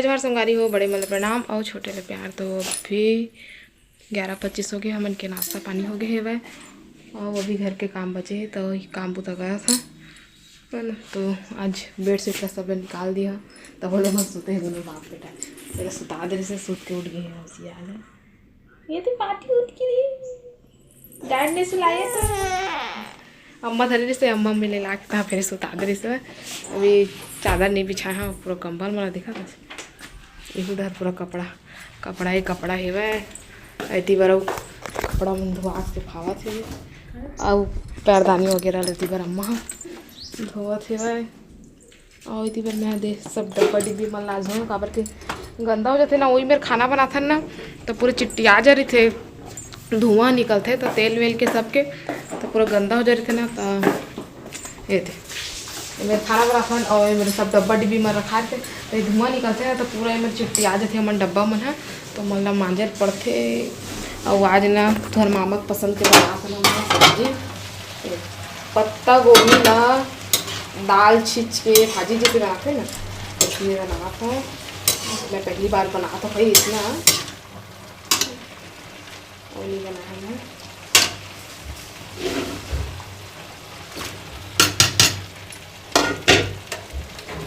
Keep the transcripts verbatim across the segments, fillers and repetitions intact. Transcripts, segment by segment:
जोहार संगवारी हो, बड़े मन ल प्रणाम अउ छोटे ल प्यार। तो अभी ग्यारह पच्चीस हो गए, हमन के नाश्ता पानी हो गए हेवय, अउ अभी घर के काम बचे हे, तो वही काम बुता करत हन, है ना। तो आज बेडशीट ला सब ला निकाल दिया, तब ओला मन सुते हे दोनों बाप बेटा। तेला सुता दे रहिसे, सुत के उठ गए हे, सियान हे। ये तो पार्टी उठ के रही। डैड ने सुलाया था। अम्मा धरे रहिसे, अम्मा में ले लाके तहाँ फिर सुता दे रहिसे। अभी चादर नहीं बिछाए हंव, पूरा कंबल मोला दिखा था। इहू डहर पूरा कपड़ा, कपड़ा ही कपड़ा हेवय। एती बर अउ कपड़ा मन धोआ के सुखावत हे। अउ पैरदानी वगैरह लेती बर अम्मा ह धोवत हेवय। अउ एती बर मैं दे सब डब्बा डिब्बी मन ला धोएंव, काबर के गंदा हो जाथे ना। वही मेर खाना बनाथन ना, तो पूरा चिट्टिया जा रहिथे, धुआं निकलथे, तो तेल वेल के सबके, तो पूरा गंदा हो जा रहिथे ना। तो ये दे, ये मेर खाना बनाथन अउ ये मेर सब डब्बा डिब्बी मन रखा रहिथे, तो ये धुआं निकलथे ना, तो पूरा ये मेर चिट्टिया जाथे हमन डब्बा मन ह, तो मन ला मांजे ल पड़थे। अउ आज ना तुहर मामा के पसंद के बनाथन हमन सब्जी, पत्ता गोभी ला दाल छींच के भाजी जैसे बनाथे ना, वैसे बनात हंव। मैं पहली बार बनात हंव भाई इतना, अउ नहीं बनाए हंव मैं।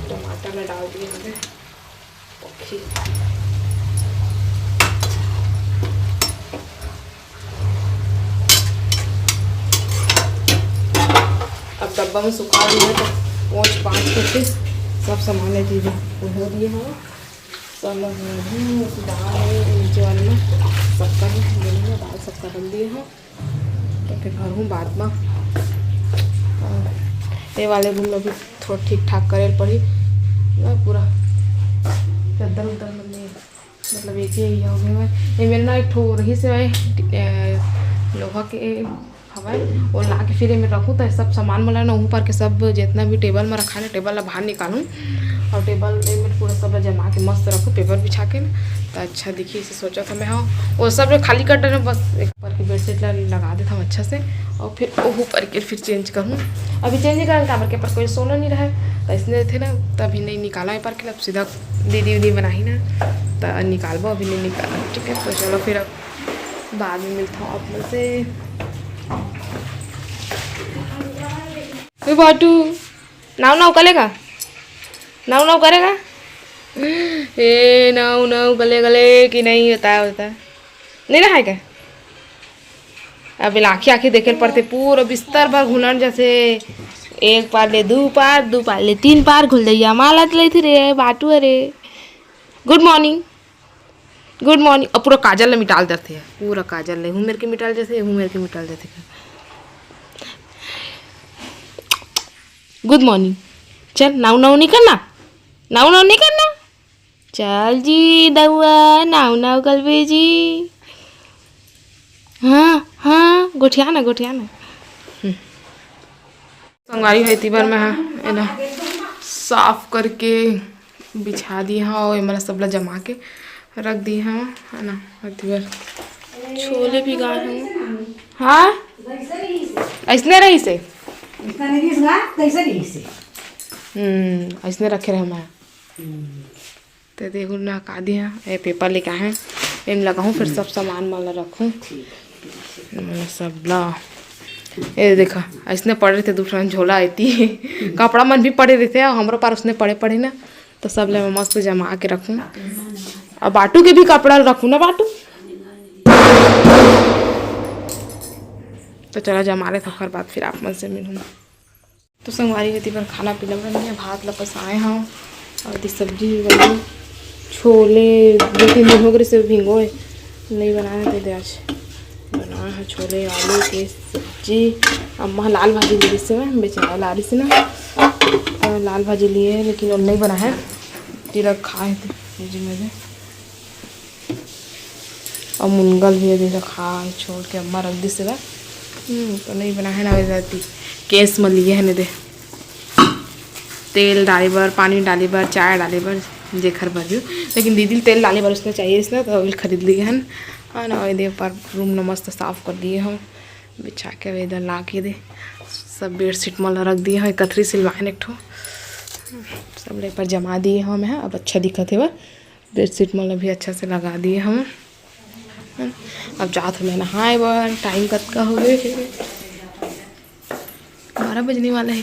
टमाटर ला डाल दिए हंव। ओके। अब डब्बा में सुखा दिए तो पोंछ पाँच करके सब सामान ले दीजिए, धो दिए हंव। सब लोग में भी दाल है, नीचे वाले में शक्कर है, दोनों में दाल शक्कर डाल दिए हंव। तो फिर भरहूँ बाद में। अ, ये वाले रूम में भी थोड़ा ठीक ठाक करे ल पड़ी ना, पूरा चद्दर उद्दर मन में, मतलब एक ही हो गए हैं। ये मेरे ना एक ठो रहिसे, अ, लोहा के हवय, वो ला के फिर एमे रखूँ, त सब सामान मन ला ना उहू पार के सब जितना भी टेबल में रखा है ना, टेबल ला बाहर निकालूँ अउ टेबल एमे पूरा सब ला जमा के मस्त रखूँ, पेपर बिछा के ना, त अच्छा दिखी, अइसे सोचत हंव मैं। हाँ, वो सब ला खाली कर डरेंव, बस एक बार के बेडशीट ला लगा देत हंव अच्छा से, अउ फिर ओहू पार के फिर चेंज करहूँ। अभी चेंज करन काबर के पर कोई सोना नहीं रहे, त इसने थे ना, तभी नहीं निकाला है पार के, अब सीधा दीदी उदी बनाही ना, त निकालबो, अभी नहीं निकाला, ठीक है। तो चलो फिर अब बाद में मिलता हूँ आप लोग से। ए बाटू, नाव नाव कलेगा, नाव नाव करेगा। ए नाव नाव कले कले कि नहीं होता है, होता है। नहीं रहा है क्या? अब आँखी आँखी देखे ल पड़थे, पूरा बिस्तर भर घुलन जैसे एक पार ले दू पार, दू पार ले तीन पार घुल जइया। माला तो लेथे रे बाटू, अरे गुड मॉर्निंग। गुड मॉर्निंग। अब पूरा काजल ले मिटाल जाथे, पूरा काजल ले हूँ मेर के मिटाल जाथे, हूँ मेर के मिटाल जाथे। गुड मॉर्निंग। चल, नाऊ नाऊ नहीं करना, नाऊ नाऊ नहीं करना। चल जी दउआ, नाऊ नाऊ कलबे जी। हाँ हाँ, गोठिया ना, गोठिया ना। हम्म। संगवारी हो, एती बर मैं ह एला साफ करके बिछा दिए हंव अउ एमन ला सबला जमा के रख दिए हंव, है ना। एती बर छोले भिगाए हंव। हाँ, अइसने रहिसे। अइसने रहिस गा, कइसे रहिसे? हम्म, अइसने रखे रहे मैं। हम्म। ते देखो ना का दिया, ए पेपर लेके आए हैं, एम लगाऊँ, फिर सब सामान मन ला रखूँ। ठीक है। एमन ला सब ला, ए देखा, अइसने पड़े रहिथे दू ठन झोला एती। कपड़ा मन भी पड़े रहिथे, अउ हमरो पार उसने पड़े पड़े ना, तो सब ला मैं मस्त जमा के रखूँ। अब बाटू के भी कपड़ा रखूँ ना बाटू। तो चला जमा ले, ओकर बाद फिर आप मन से मिलूँ। तो संगवारी हो, एती बर खाना पीना बन गया, भात ला पसाए हंव अउ एती सब्जी बनी, छोले दो तीन दिन हो गए से भिंगोए, नहीं बनाए थे, आज बनाए हैं छोले आलू के सब्जी। अम्मा लाल भाजी ले रहिसे, बेचारा ला रहिसे ना, अ, लाल भाजी लिए, लेकिन वो नहीं बना है, तेरा खाए थे फ्रिज में से। अउ मुनगा ल भी अभी रखा है, छोड़ के अम्मा रख दिस ला। हम्म, तो नहीं बना है ना, वैसे रहती केस में लिए है ने दे, तेल डाले बर, पानी डाले बर, चाय डाले बर, जेखर बर भी। लेकिन दीदी ल तेल डाले बर उसने चाहिए, इसने तो अभी खरीद लिए हन। हाँ ना, और दे पर रूम न मस्त साफ कर दिए हंव, बिछा के इधर ला के दे सब बेडशीट मन ला रख दिए हंव, कथरी सिलवाए एक ठो, सब ले पर जमा दिए हंव मैं। अब अच्छा दिखत हे बर। बेडशीट मन ला भी अच्छा से लगा दिए हम। अब जात हँव मैं नहाए बर। टाइम कतका हो गे हे? बारह बजने वाला हे।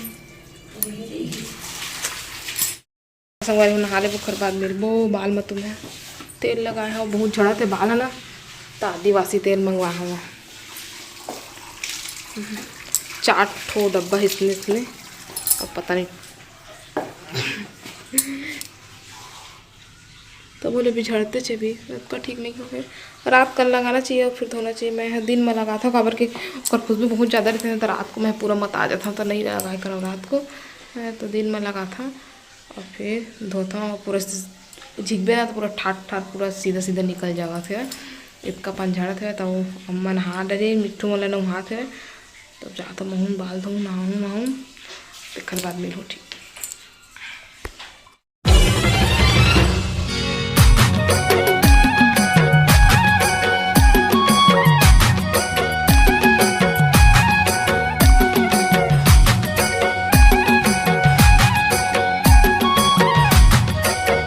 संगवारी हो, नहा लेबो, ओकर बाद मिलबो। बाल म तो मैं तेल लगाए हँव, बहुत झड़त हे बाल ह ना, त आदिवासी तेल मंगवाए हँव। चार ठो डब्बा हे इसने, इसने। अब पता नहीं तभो ले भी झड़तेच हे भी, अतका ठीक नहीं हो गए। रात कन लगाना चाहिए और फिर धोना चाहिए। मैं ह दिन में लगाथव, काबर कि ओकर खुशबू बहुत ज़्यादा रहथे ना, त रात को मैं पूरा मता जाथव, त नहीं लगाए करव रात को। मैं तो दिन में लगाथव और फिर धोथव, पूरा झिकबे ना तो पूरा ठाट ठाट पूरा सीधा सीधा निकल जावत हे। इतका पान झड़त हे, त अम्मा नहा डरे, मिट्ठू मोला नहात हे। तब जाथव महूँ बाल धोहूँ, नहाहूँ, नहाहूँ, तेखर बाद मिलहूँ, ठीक।